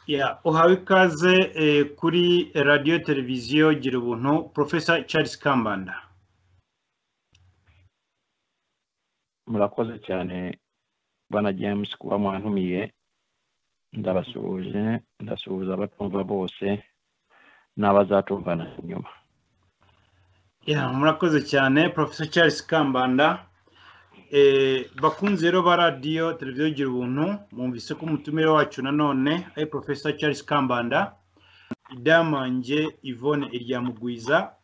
Ya, uhawe ikaze kuri Radiyo Televiziyo Gira Ubuntu, Professor Charles Kambanda. Murakoze cyane, bwana James, kuba mwantumiye. Ndabasuhuje, ndasuhuza abatumva bose n'abazatumvana nyuma. Ya, murakoze cyane, Professor Charles Kambanda. Bakunzi rero ba Radiyo Televiziyo Gira Ubuntu, mwumvise ko umutumire wacu nanone ari Professor Charles Kambanda. Idamange Yvonne Iryamugwiza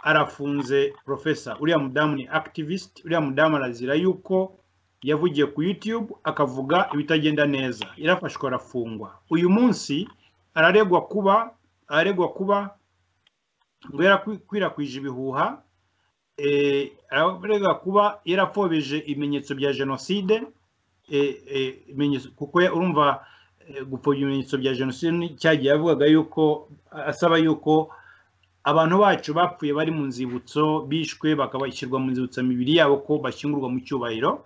arafunze. Professor, uriya mudamu ni activist. Uriya mudamu arazira yuko yavugiye ku YouTube akavuga ibitagenda neza, yarafashwe arafungwa. Uyu munsi araregwa kuba ngo yarakwirakwije ibihuha, araregwa kuba yarapfobeje ibimenyetso bya jenoside, kuko urumva gupfobya ibimenyetso bya jenoside cyagiye yavugaga yuko asaba yuko abantu bacu bapfuye bari mu nzibutso, bishwe bakabashyirwa mu nzibutso, imibiri yabo ko bashyingurwa mu cyubahiro.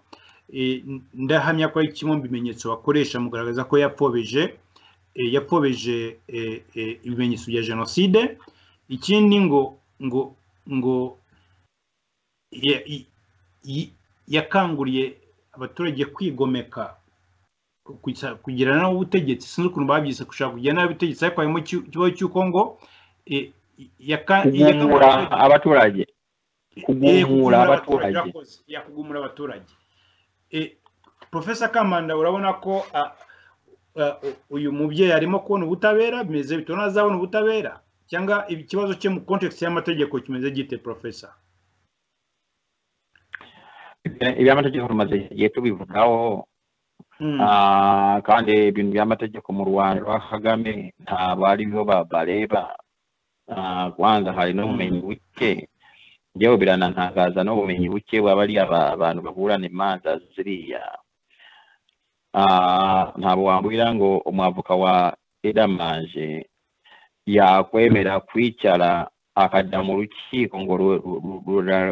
Ndahamya ko ari kimwe mu bimenyetso bakoresha mu kugaragaza ko yapfobeje ibimenyetso bya jenoside. Ikindi ngo yakanguriye abaturage kwigomeka, kugirana n'ubutegetsi. Sinzi ukuntu babyise, gushaka kugirana n'ubutegetsi, ariko harimo ikibazo cy'uko ngo kugumura abaturage, kugumura abaturage. Yakugumura abaturage. Professor Kambanda, urabona ko uyu mubyeyi arimo kubona ubutabera? Bimeze bite? Azabona ubutabera, cyangwa ikibazo cye mu context y'amategeko kimeze gite, Professor? Iby'amategeko tumaze igihe tubivugaho. Kandi ibintu by'amategeko mu Rwanda rwa Kagame ntabwo ari byo bareba. Kwanza hari n'ubumenyi buke. Njyewe biranantangaza n'ubumenyi buke bw'abariya abantu baburana imanza ziriya. Ntabwo wambwira ngo umwavoka wa Idamange yakwemera kwicara akajya mu rukiko ngo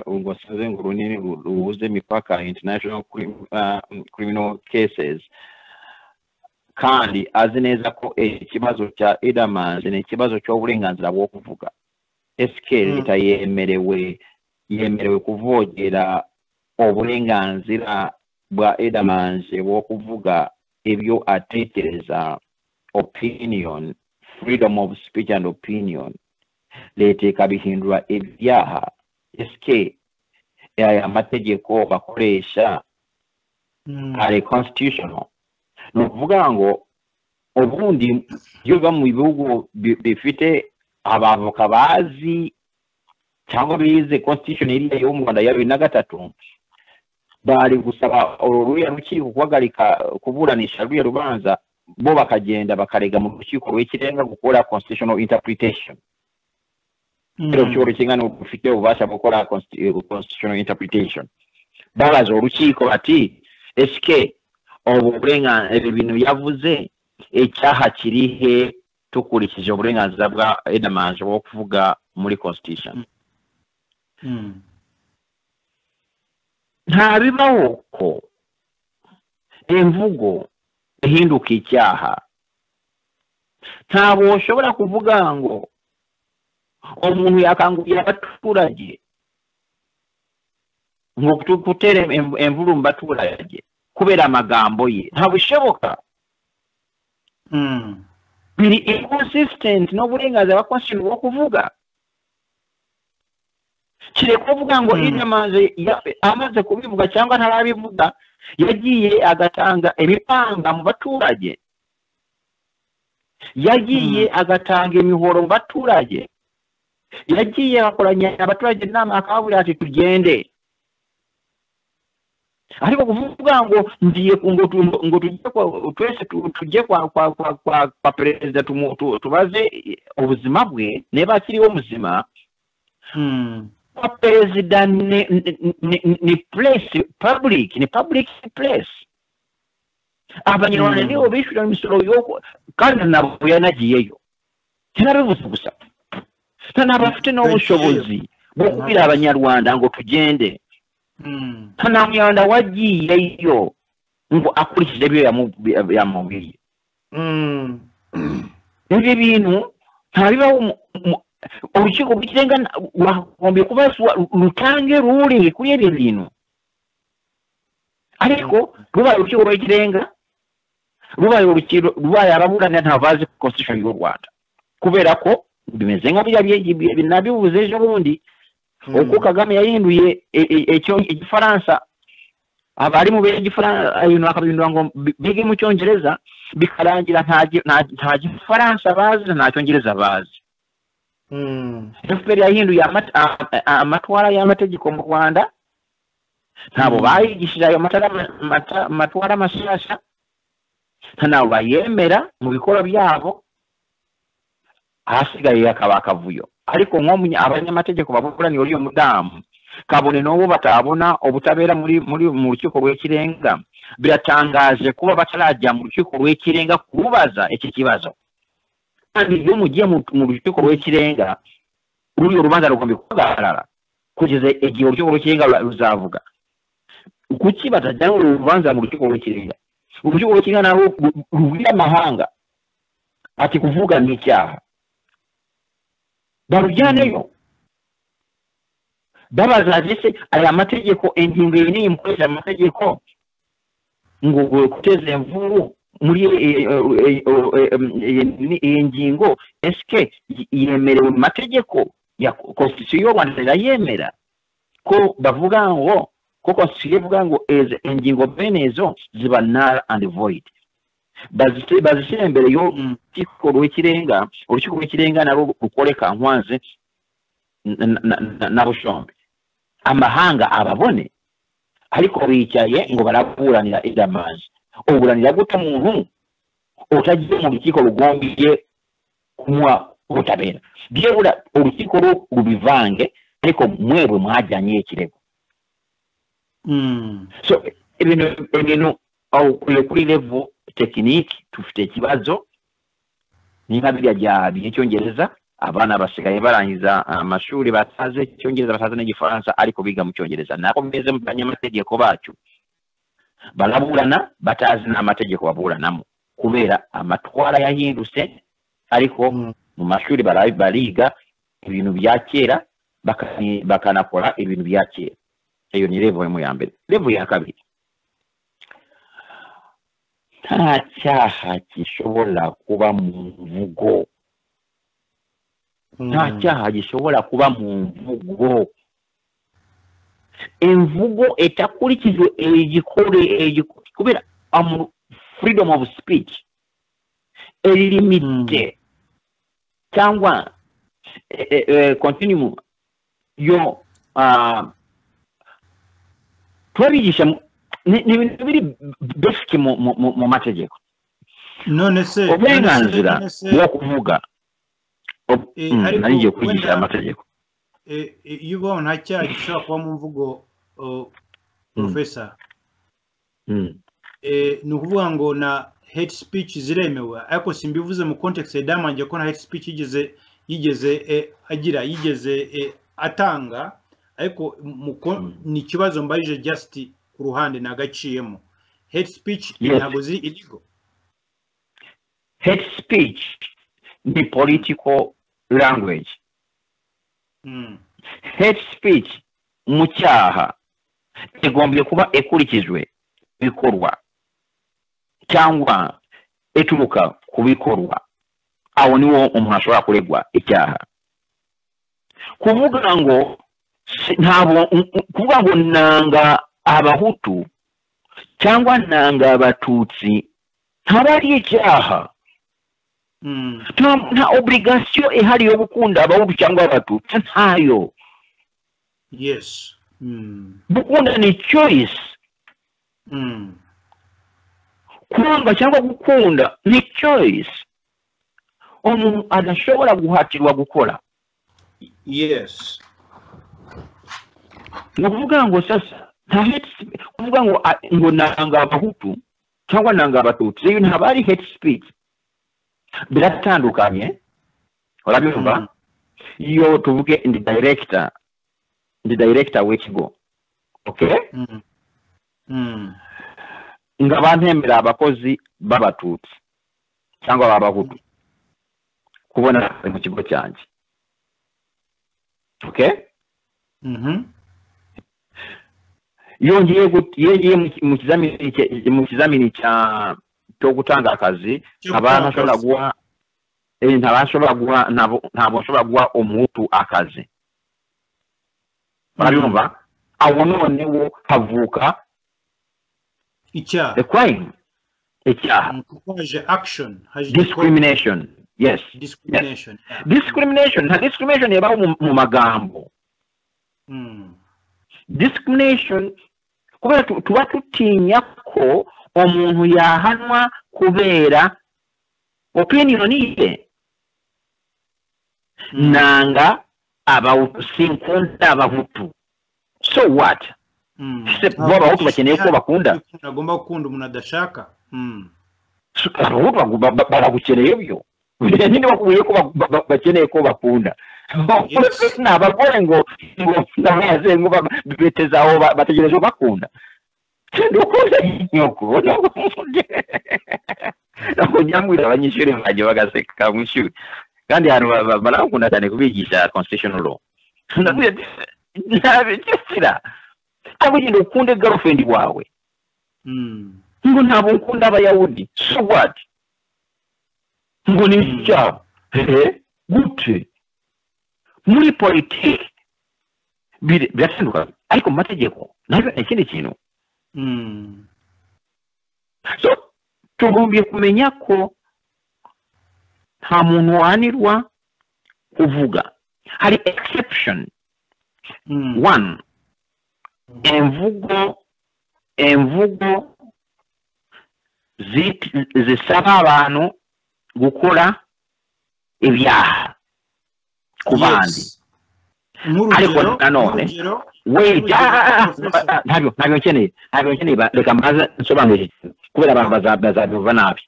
ngo sinzi ngo runini ruhuze imipaka, international criminal cases, kandi azi neza ko ikibazo cya Idamange ni ikibazo cy'uburenganzira bwo kuvuga. Ese leta yemerewe kuvogera uburenganzira bwa Idamange bwo kuvuga ibyo atekereza, opinion, freedom of speech and opinion, leta ikabihindura ibyaha? Ese aya mategeko bakoresha ari constitutional? Ni ukuvuga ngo ubundi iyo biba mu bihugu bifite abavoka bazi cyangwa bize constitution iriya yo mu Rwanda ya 2003, bari gusaba ruriya rukiko guhagarika kuburanisha ruriya rubanza, bo bakagenda bakarega mu Rukiko rw'Ikirenga gukora constitutional interpretation. Rero urukiko rw'Ikirenga ni rufite ububasha bwo gukora constitutional interpretation. Babaza urukiko bati: "Eske ubu burenganzira, ibi bintu yavuze, icyaha kiri he dukurikije uburenganzira bwa Idamange bwo kuvuga muri constitution?" Nta bibaho ko imvugo ihinduka icyaha. Ntabwo ushobora kuvuga ngo umuntu yakangurira abaturage ngo gutera imvururu mu baturage kubera amagambo ye. Ntabwo bishoboka. Biri inconsistent n'uburenganzira bwa constitution bwo kuvuga. Kireka kuvuga ngo Idamange amaze kubivuga cyangwa ntarabivuga, yagiye agatanga imipanga mu baturage, yagiye agatanga imihoro mu baturage, yagiye agakoranya abaturage inama akababwira ati: "Tugende." Ariko kuvuga ngo ngiye ngo tujye twese tujye kwa perezida tubaze ubuzima bwe niba akiriho muzima. Kwa perezida ni place public, ni public place. Abanyarwanda nibo bishyura imisoro yo, kandi ntabwo yanagiyeyo. Sinabivuze gusa, ntabwo bafite n'ubushobozi bwo kubwira Abanyarwanda ngo tugende. Nta munyarwanda wagiyeyo ngo akurikije ibyo yamubwiye. Ibyo bintu ntabibaho. Urukiko rw'ikirenga rwagombye kuba rutange ruling kuri ibyo bintu, ariko rubaye urukiko rw'ikirenga, rubaye urukiko, rubaye ababuranira ntabwo bazi constitution y'u Rwanda, kubera ko bimeze nka biriya nabivuze ejo bundi, uko Kagame yahinduye Igifaransa, abarimu b'igifaransa ibintu bakabihindura ngo bige mu Cyongereza, bikarangira nta Gifaransa bazi, nta Cyongereza bazi. FPR yahinduye amatwara y'amategeko mu Rwanda, ntabwo bayigishije ayo matwara mashasha, ntabwo bayemera mu bikorwa byabo, ahasigaye akaba akavuyo. Ariko nko abanyamategeko baburanira uriya mudamu, kabone n'ubu batabona ubutabera muri muri mu rukiko rw'ikirenga, biratangaje kuba batarajya mu rukiko rw'ikirenga kubaza iki kibazo. Kandi iyo mugiye mu rukiko rw'ikirenga, ruriya urubanza rugomba guhagarara kugeza igihe urukiko rw'ikirenga ruzavuga. Kuki batajyana uru rubanza mu rukiko rw'ikirenga? Urukiko rw'ikirenga narwo rubwira amahanga ati kuvuga ni icyaha, barujyaneyo babaza ese aya mategeko, ingingo iyi niyi mukoresha amategeko ngo guteza imvururu muri iyi ngingo, eske yemerewe mu mategeko ya constitution y'u Rwanda? Irayemera ko bavuga ngo, ko constitution ivuga ngo ingingo bene izo ziba null and void? Bazishyira imbere y'urukiko rw'ikirenga, urukiko rw'ikirenga narwo rukore Kankwanzi na Bushombe, amahanga ababone. Ariko bicaye ngo baraburanira Idamange. Uburanira gute umuntu utagiye mu rukiko rugombye kumuha ubutabera? Byibura urukiko rubivange, ariko mwebwe mwajyanye ikirego. So ibintu aho kuri level technique tufite ikibazo, ni nka biriya bya by'icyongereza, abana basigaye barangiza amashuri batazi Icyongereza, batazi n'Igifaransa, ariko biga mu Cyongereza. Nako bimeze mu banyamategeko bacu, baraburana batazi n'amategeko baburanamo, kubera amatwara yahindutse, ariko mu mashuri bariga ibintu bya kera, bakanakora ibintu bya kera. Iyo ni level ya mbere. Level ya kabiri, nta cyaha gishobora kuba mu mvugo. Nta cyaha gishobora kuba mu mvugo. Imvugo itakurikijwe igikore, kubera freedom of speech eri limité cyangwa continuum yo turabigisha ni ibintu biri basic mu mategeko. None se Uburenganzira bwo kuvuga Ariko nari ngiye kwigisha amategeko. Iyo ubaho nta cyaha gishobora kuba mu mvugo, professor, ni ukuvuga ngo na hate speech ziremewe? Ariko simbivuze mu context ya Idamange, ko na hate speech yigeze agira, yigeze atanga, ariko ni ikibazo mbajije just ku ruhande nagaciyemo. Hate speech ntabwo ziri illegal? Hate speech ni political language. Hate speech mu cyaha igombye kuba ikurikijwe bikorwa cyangwa ituruka ku bikorwa, aho niwo umuntu ashobora kuregwa icyaha. Kuvuga ngo ntabwo kuvuga ngo nanga Abahutu cyangwa nanga Abatutsi ntaba ari icyaha. Nta obligation ihari yo gukunda Abahutu cyangwa Abatutsi, ntayo. Gukunda ni choice. Kwanga cyangwa gukunda ni choice umuntu adashobora guhatirwa gukora. Ni ukuvuga ngo sasa nta hate kuvuga ngo nanga Abahutu cyangwa nanga Abatutsi, iyo ntabwo ari hate speech, biratandukanye, urabyumva? Iyo tuvuge ndi director w'ikigo, okay? Nga bampembera abakozi b'Abatutsi cyangwa b'Abahutu. Kubona mu kigo cyanjye. Okay? Iyo ngiye mu kizamini cyo gutanga akazi, ntabwo nshobora guha umuhutu akazi. Barabyumva? Aho noneho havuka icyaha. The crime. Icyaha. Haje action. Discrimination. Yes. Discrimination. Yes. Discrimination. Nta discrimination yabaho mu magambo. Discrimination kubera tuba tutinya ko umuntu yahanwa kubera opinion ye. Nanga abahutu, sinkunda abahutu. So what? Se bo abahutu bakeneye ko bakunda. Agomba gukunda umuntu adashaka. Abahutu baragukeneye byo. Nyine bakubwiye ko bakeneye ko bakunda. N'abagore ngo ndabaze ngo betezaho bategereje bakunda. Ndukunda nyoko. Nyamwira abanyeshuri banjye bagaseka mu ishuri. Kandi hano barakunda cyane kubigisha constitutional law. Nabikira. Cyangwa ugenda ukunde girlfriend wawe. Ngo ntabwo ukunda abayahudi. So what? Ngo ni icyaha. Gute? Muri politiki biratandukanye, ariko mu mategeko nabyo ni ikindi kintu. So tugombye kumenya ko nta muntu wanirwa kuvuga. Hari exception. One, imvugo zisaba abantu gukora ibyaha ku bandi. Ariko nanone wait, ntabyo nkeneye, reka mbanze nsobanure kubera abantu bazabyumva nabi.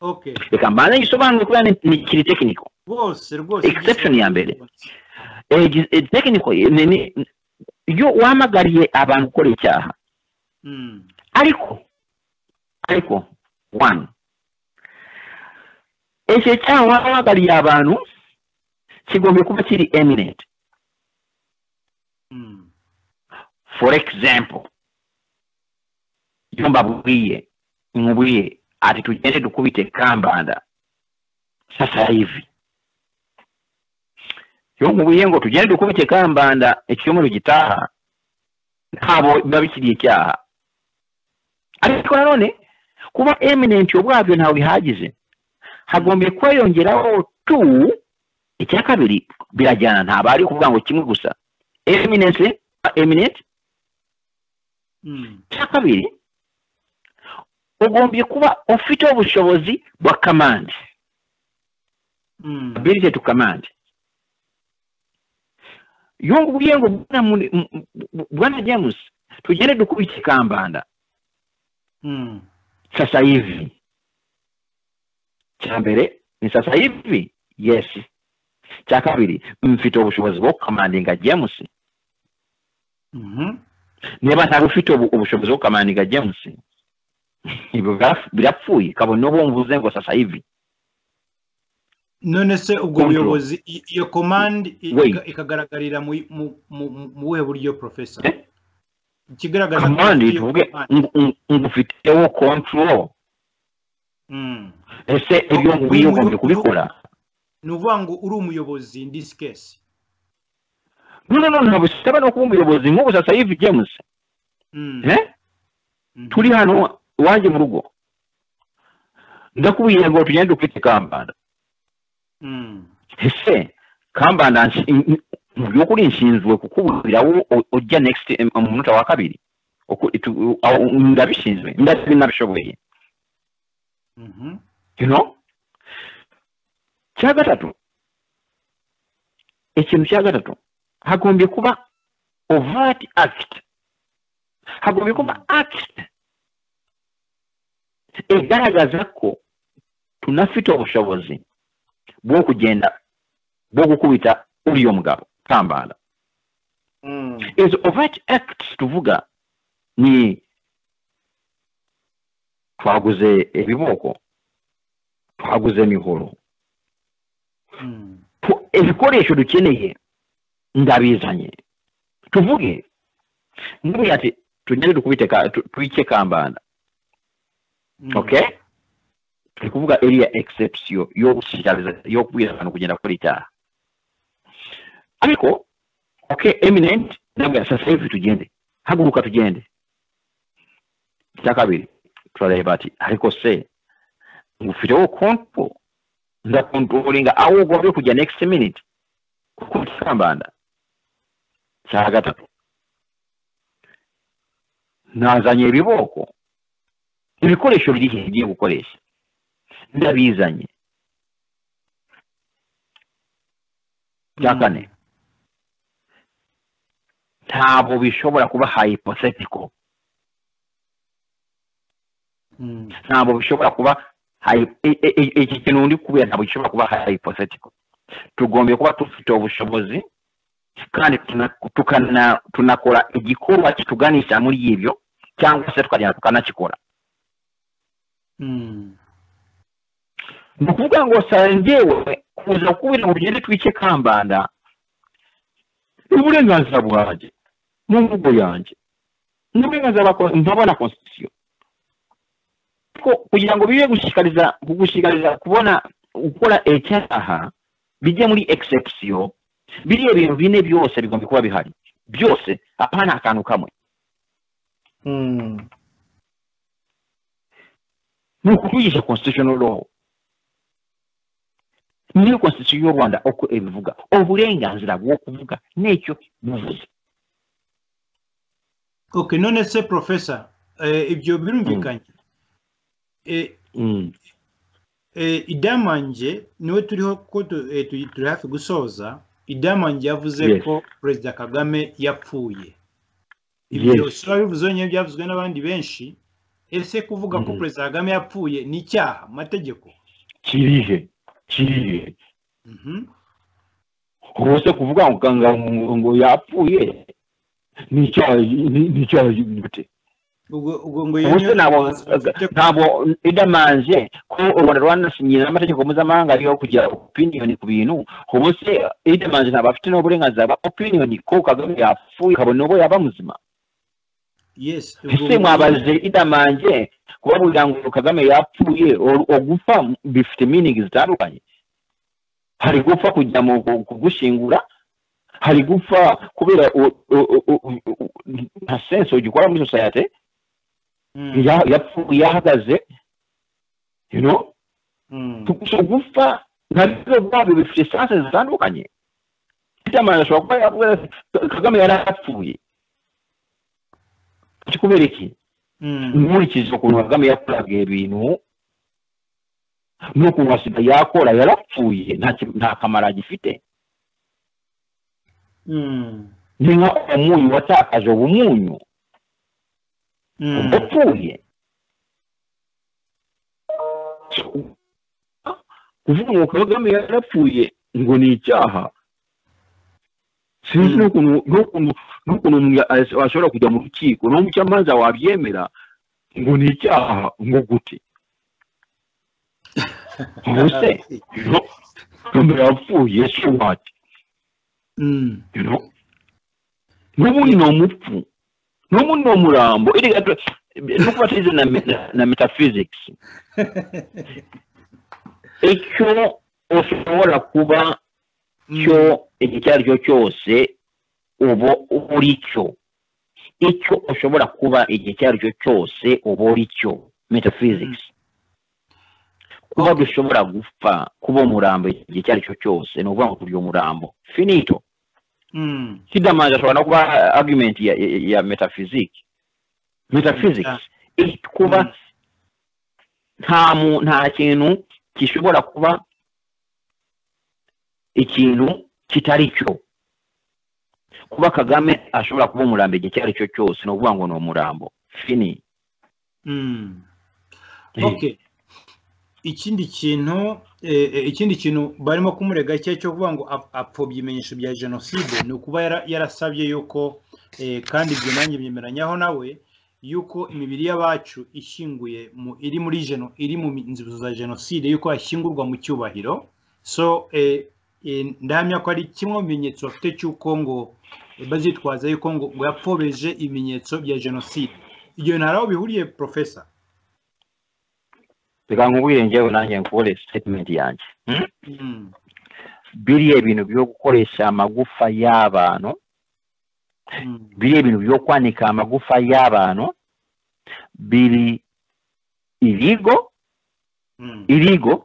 Okay. Reka mbanze ngisobanure kubera ni kiri technical. Rwose exception ya mbere technical ni iyo wahamagariye abantu gukora icyaha. Ariko one, icyo cyaha wahamagariye abantu kigomba kuba kiri eminent. For example, iyo mbabwiye nkubwiye ati tugende dukubite Kambanda sasa hivi, iyo nkubwiye ngo tugende dukubite Kambanda icyumweru gitaha, ntabwo biba bikiri icyaha. Ariko nanone kuba eminent ubwabyo ntawe bihagije, hagombye kwiyongeraho tu icya kabiri. Birajyana, ntabwo ari ukuvuga ngo kimwe gusa. Eminence, eminent. Icya kabiri, ugombye kuba ufite ubushobozi bwa command. Ability to command. Iyo nkubwiye ngo bwana James tugende dukubite Kambanda sasa hivi, cya mbere ni sasa hivi, yes. Cya kabiri, mfite ubushobozi bwo commandinga James. Niba ntabwo ufite ubushobozi bwo commandinga James, ibyo birapfuye kabone n'ubu mvuze ngo sasa hivi. None se ubwo buyobozi, iyo command ikagaragarira mu buhe buryo, professor? Ikigaragaza command tuvuge ngufiteho control. Ese ibyo ngubwiye ugomba kubikora? Ni ukuvuga ngo uri umuyobozi in this case. No, ntabwo bisaba no kuba umuyobozi. Nk'ubu sasa hivi James, turi hano iwanjye mu rugo, ndakubwiye ngo tugende dukubite Kambanda. Ese Kambanda mu by'ukuri nshinzwe kukubwira ujya next mu munota wa kabiri? Ndabishinzwe, ndabishoboye. You know? Cya gatatu, ikintu cya gatatu, hagombye kuba overt act. Hagombye kuba act igaragaza ko tunafite ubushobozi bwo kugenda bwo gukubita uriya mugabo Kambanda. Izo overt acts tuvuga ni twaguze ibiboko, twaguze imihoro, Ibikoresho dukeneye ndabizanye. Tuvuge nkubwira ati tugende dukubite twice Kambanda. Okay, turi kuvuga iriya exception yo gushishikariza, yo kubwira abantu kugenda gukora icyaha. Ariko okay, eminent nabwo sasa hivi tugende, haguruka tugende. Icya kabiri turareba ati ariko se ngufiteho control, ndakontrolinga aho ugomba kujya next minute kuko Kambanda. Cya gatatu nazanye ibiboko, ibikoresho biri ngiye gukoresha ndabizanye. Cya kane ntabwo bishobora kuba hypothetical. Ntabwo bishobora kuba iki kintu ndi kubera, ntabwo gishobora kuba hypothetical. Tugombye kuba dufite ubushobozi kandi tunakora igikorwa kituganisha muri ibyo, cyangwa se tukagenda tukanakikora. Ni ukuvuga ngo njyewe kuza kubira ngo tugende twice Kambanda ni uburenganzira bwanjye mu mvugo yanjye, ni uburenganzira mpabona constitution. Kugira ngo bibe gushishikariza kubona gukora icyaha bijye muri exception, biriya bintu bine byose bigomba kuba bihari byose, apana akantu kamwe. Ni ukutwigisha constitutional law, niyo constitution y'u Rwanda uko ibivuga, uburenganzira bwo kuvuga n'icyo buvuze. Okay, none se professor, ibyo birumvikanye. Idamange niwe turiho ko turi hafi gusoza. Idamange yavuze ko Perezida Kagame yapfuye. Ibyo si bivuze nyine, byavuzwe n'abandi benshi. Ese kuvuga ko Perezida Kagame yapfuye ni icyaha mu mategeko? Kirihe kirihe? Ubuse kuvuga ngo yapfuye ni icyaha, ni icyaha gute? Ubuse ntabwo Idamange ko u Rwanda rwanasinyiye amategeko mpuzamahanga yo kugira opinion ku bintu, ubuse Idamange ntabwo afite n'uburenganzira bwa opinion ko Kagame yapfuye kabone ubwo yaba muzima? Yes. Ese mwabaze Idamange kubabwira ngo Kagame yapfuye, ogupfa bifite meaning zitandukanye. Hari gupfa kujya mu kugushingura, hari gupfa kubera nta sense ugikora muri society. Yapfuye yahagaze, you know. Gupfa nabyo ubwabyo bifite sense zitandukanye. Idamange ashobora kuba Kagame yarapfuye kubera iki? Nkurikije ukuntu Kagame yakoraga ibintu n'ukuntu asigaye yakora, yarapfuye nta kamaro agifite. Ni nka umunyu watakaje ubumunyu, udapfuye. Kuvuga ngo Kagame yarapfuye ngo ni icyaha, sinzi n'ukuntu umuntu ashobora kujya mu rukiko n'umucamanza wabyemera ngo ni icyaha, ngo gute? Ubuse Kagame yapfuye so what? N'ubundi ni umupfu, n'ubundi ni umurambo. No kuba tuzi na metaphysics, icyo ushobora kuba cyo icyo ari cyo cyose uba uri cyo, icyo ushobora kuba igihe icyo ari cyo cyose uba uri cyo. Metaphysics. Kuba dushobora gupfa, kuba umurambo igihe icyo ari cyo cyose, ni ukuvuga ngo turi umurambo finito. Kidamange ashobora no kuba argument ya metaphysics. Metaphysics kuba nta kintu gishobora kuba ikintu kitari cyo. Kuba Kagame ashobora kuba umurambo igihe icyo ari cyo cyose, ni ukuvuga ngo ni umurambo fini. Okay. Ikindi kintu barimo kumurega cyo kuvuga ngo apfobya ibimenyetso bya jenoside, ni ukuba yarasabye yuko, kandi ibyo nanjye byemeranyaho nawe, yuko imibiri y'abacu ishyinguye iri muri iri mu nzibutso za jenoside, yuko yashyingurwa mu cyubahiro. So Ndahamya ko ari kimwe mu bimenyetso bafite cy'uko ngo bazitwaza yuko ngo yapfobeje ibimenyetso bya jenoside. Ibyo bintu hari aho bihuriye, professor? Reka nkubwire, njyewe nanjye nkubure statement yanjye. Biriya bintu byo gukoresha amagufa y'abantu, biriya bintu byo kwanika amagufa y'abantu biri illegal. Illegal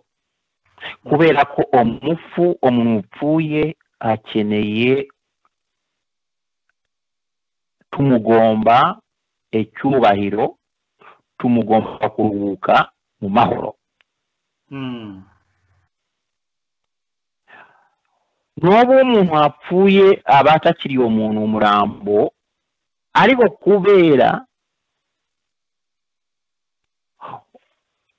kubera ko umufu, umuntu upfuye akeneye, tumugomba icyubahiro, tumugomba kuruhuka mu mahoro. N'ubu umuntu apfuye aba atakiri umuntu, umurambo, ariko kubera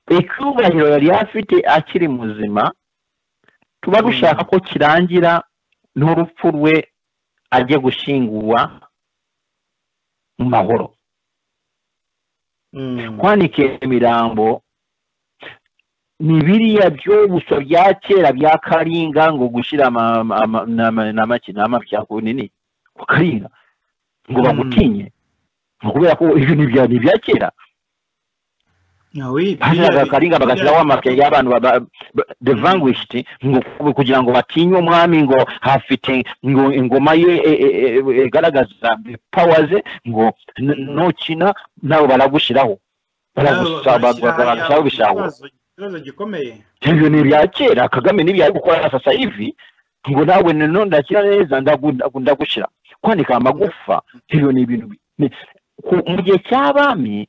icyubahiro yari afite akiri muzima, tuba dushaka ko kirangira n'urupfu rwe, ajye gushyingurwa mu mahoro. Kwanika imirambo ni biriya by'ubuso bya kera bya Karinga, ngo gushyira n'amaki n'amapya ku nini ku Karinga ngo bagutinye, ngo kubera ko ibyo ni ibya kera. Bashyiraga Karinga, bagashyiraho amapya y'abantu the vanquished, ngo kugira ngo batinye umwami, ngo hafite ngo ingoma ye igaragaza power ze, ngo nukina nawe baragushyiraho, baragushyiraho ibishahuro. Ikibazo gikomeye. Ibyo ni ibya kera. Kagame n'ibyo ari gukora sasa hivi, ngo nawe none ndakira neza ndagushyira kwanika amagufa. Ibyo ni ibintu mu gihe cy'abami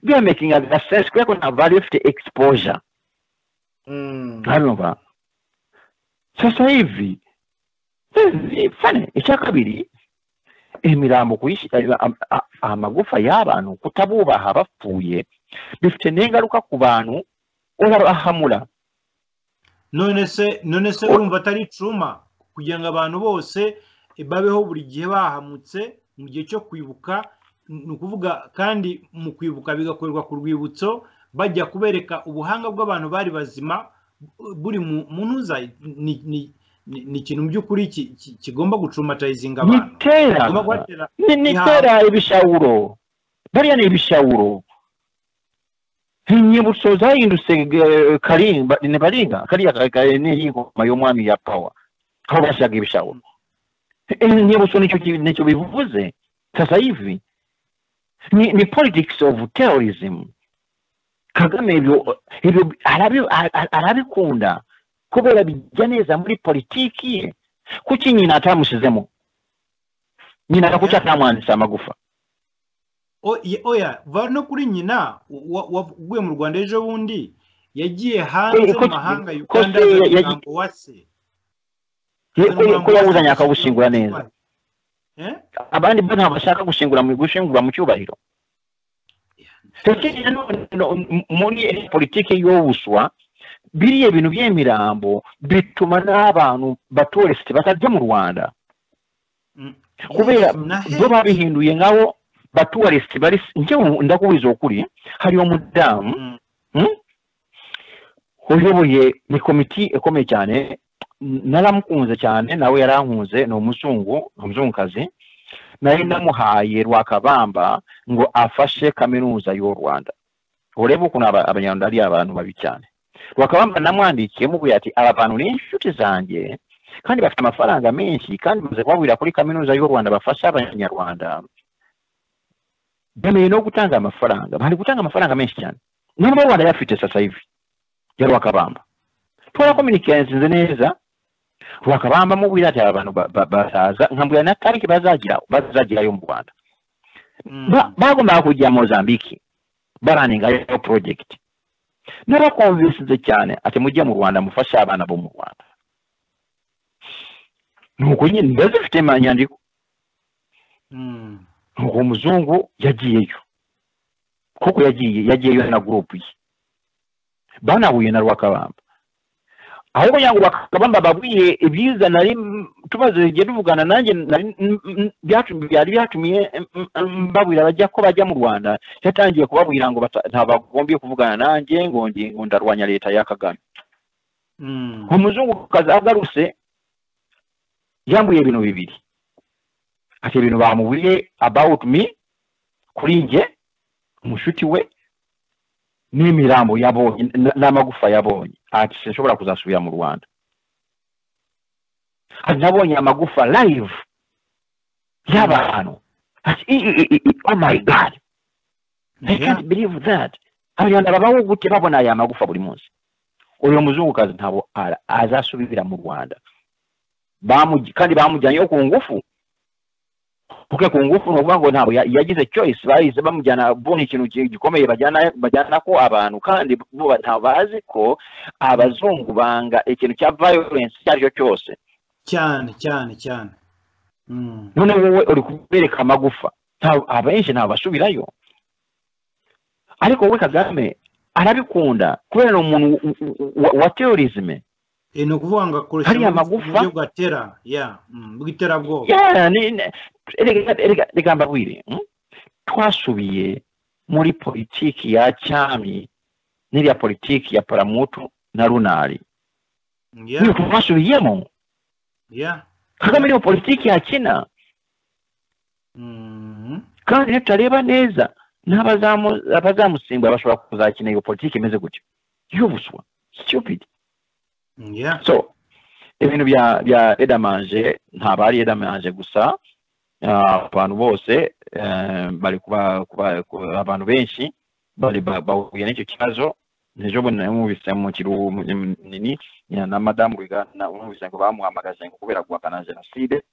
byamakingaga sense kubera ko ntabwo bari bafite exposure. Urumva, sasa hivi fane. Icya kabiri, imirambo, amagufa y'abantu, kutabubaha bapfuye bifite n'ingaruka ku bantu, urabahamura. None se urumva atari trauma kugira ngo abantu bose babeho buri gihe bahamutse mu gihe cyo kwibuka? Ni ukuvuga kandi mu kwibuka bigakorerwa ku rwibutso, bajya kubereka ubuhanga bw'abantu bari bazima buri mu ntuza. Ni ikintu mu by'ukuri kigomba gutraumatizinga abantu. Nitera ibishawuro, bariya ni ibishawuro. Inyibutso zahindutse Karinga, ni baringa kariya ni ingoma y'umwami ya power, aho bashyiraga ibishawuro. Inyibutso nicyo bivuze. Sasa hivi ni politics of terrorism. Kagame ibyo arabikunda kubera bijya neza muri politiki ye. Kuki nyina atamushyizemo? Nyina kuki atamwanditse amagufa? Oya, va no kuri nyina waguye mu Rwanda ejo bundi, yagiye hanze mu mahanga, Uganda, umurambo wa se. Ko yawuzanye akawushingura neza, abandi bo ntabwo bashaka gushingura mu cyubahiro. Muri politiki y'ubuswa, biriya bintu by'imirambo bituma n'abantu batourist batajya mu Rwanda, kubera bo babihinduye nk'aho batourist bari. Njyewe ndakubwiza ukuri, hari umudamu uyoboye ni komiti ikomeye cyane, naramukunze cyane, nawe yarankunze, ni umuzungu, umuzungukazi. Nari namuhaye Rwakabamba ngo afashe kaminuza y'u Rwanda. Urebe ukuntu Abanyarwanda ari abantu babi cyane. Rwakabamba namwandikiye mubwira ati: "Aba bantu ni inshuti zanjye kandi bafite amafaranga menshi, kandi maze kubabwira kuri kaminuza y'u Rwanda bafasha Abanyarwanda, bemeye no gutanga amafaranga, bari gutanga amafaranga menshi cyane, niba Rwanda yafite sasa hivi ya Rwakabamba." Twarakomunikezinze neza. Rwakabamba mubwira ati aba bantu bazaza, nkambwira na tariki bazagira, bazagirayo mu Rwanda. Bagombaga kujya Mozambique baraningayo project. Narakonvinsinze cyane ati: "Mujye mu Rwanda mufashe abana bo mu Rwanda." Nuko nyine ndazifite inyandiko. Nuko umuzungu yagiyeyo koko, yagiyeyo na group ye, banahuye na Rwakabamba. Ahubwo kugira ngo Rwakabamba babwiye ibyiza nari tumaze igihe tuvugana nanjye, byari byatumiye mbabwira bajya ko bajya mu Rwanda, yatangiye kubabwira ngo ntabagombye kuvugana nanjye, ngo ndarwanya leta ya Kagame. Omuzungukazi agarutse yambuye ibintu bibiri, ati ibintu bamubwiye about me, kuri njye, umushuti we, n'imirambo yabonye n'amagufa yabonye, ati sinshobora kuzasubira mu Rwanda. Ati nabonye amagufa live y'abantu, ati oh my God, I can't believe that. Abanyarwanda babaho gute babona aya magufa buri munsi? Uyu muzungukazi ntabwo azasubira mu Rwanda. Kandi bamujyanyeyo ku ngufu, kuko ku ngufu ni ukuvuga ngo ntabwo yagize choice, bahise bamujyana bona ikintu gikomeye bajyana ko abantu, kandi bo ntabwo bazi ko abazungu banga ikintu cya violence icyo ari cyo cyose. Cyane cyane cyane. None wowe uri kubereka amagufa, abenshi ntabwo basubirayo. Ariko wowe Kagame arabikunda kubera ni umuntu wa terrorism. Ni ukuvuga ngo akoresha hariya magufa uburyo bwa tera ya bw'iterabwoba. Reka mbabwire, twasubiye muri politiki ya cyami n'iriya politiki ya Paramutu na Runari, niyo twasubiyemo. Kagame niyo politiki yakina, kandi nitutareba neza n'abazamusimbura bashobora kuzakina iyo politiki imeze gutyo y'ubuswa, stupid. So ibintu bya Idamange ntabwo ari Idamange gusa, abantu bose bari kuba abantu benshi bari bahuye n'icyo kibazo. Ejo bundi namwumvise mu kiruhu nini na madamu Rwigara, namwumvise ngo bamuhamagaje ngo kubera guhakana jenoside.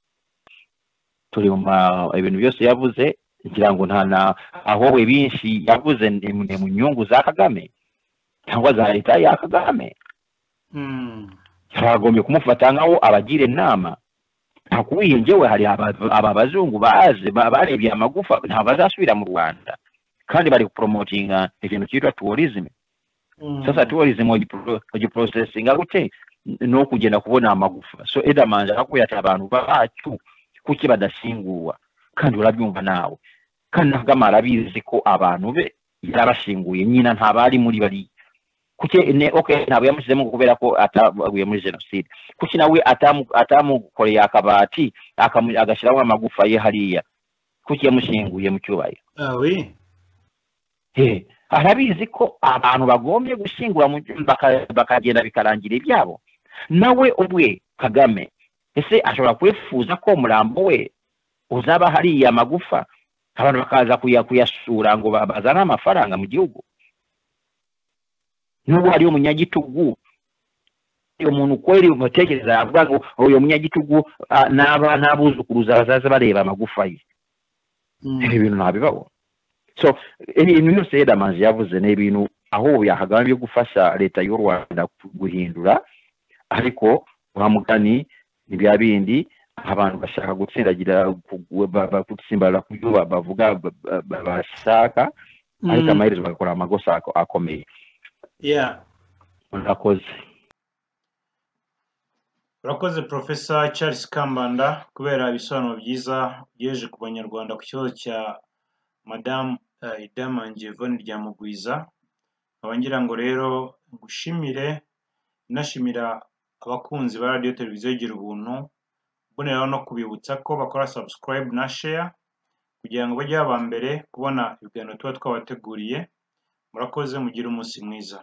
Turi mu ibintu byose yavuze, ngira ngo nta na aho we binshi yavuze ni mu nyungu za Kagame cyangwa za leta ya Kagame. Bagombye kumufata nkaho abagira inama. Ntakubwiye njyewe hari aba bazungu baje barebye amagufa, ntabwo bazasubira mu Rwanda, kandi bari kupromotinga ikintu cyitwa tourism. Sasa tourism ogiprocessinga gute no kugenda kubona amagufa? So Idamange akakubwira ati abantu bacu kuki badashingurwa, kandi urabyumva nawe, kandi Kagame arabizi ko abantu be yarabashinguye, nyina ntabari muri bariya. Kuki okay, ntabwo yamushyizemo kubera ko ataguye muri jenoside, kuki nawe atamukoreye akabati agashyiraho amagufa ye hariya? Kuki yamushinguye mu cyubahiro? Arabizi ko abantu bagombye gushyingura bakagenda bikarangira ibyabo. Nawe ubwe Kagame ese ashobora kwifuza ko umurambo we uzaba hariya amagufa, abantu bakaza kuyasura ngo bazane amafaranga mu gihugu? Nubwo hariyo umunyagitugu, umuntu kweri umutekereza avuga ngo uyu munyagitugu n'abuzukuruza bazaza bareba amagufa ye. Ibi bintu ntabibaho. So ibintu byose Idamange yavuze ni ibintu aho yahagambye gufasha leta y'u Rwanda guhindura, ariko wa mugani ni bya bindi abantu bashaka gutsindagira gutsimbarara ku byo bavuga bashaka, ariko amaherezo bagakora amakosa akomeye. Urakoze. Urakoze Professor Charles Kambanda kubera ibisobanuro byiza ugejeje ku banyarwanda ku kibazo cya Madamu Idamange Yvonne Lyamugwiza. Nkaba ngira ngo rero ngushimire, nashimira abakunzi ba radiyo televiziyo Gira Ubuntu, mboneraho no kubibutsa ko bakora subscribe na share kugira ngo bajye baba mbere kubona ibiganiro tuba twabateguriye. Murakoze, mugire umunsi mwiza.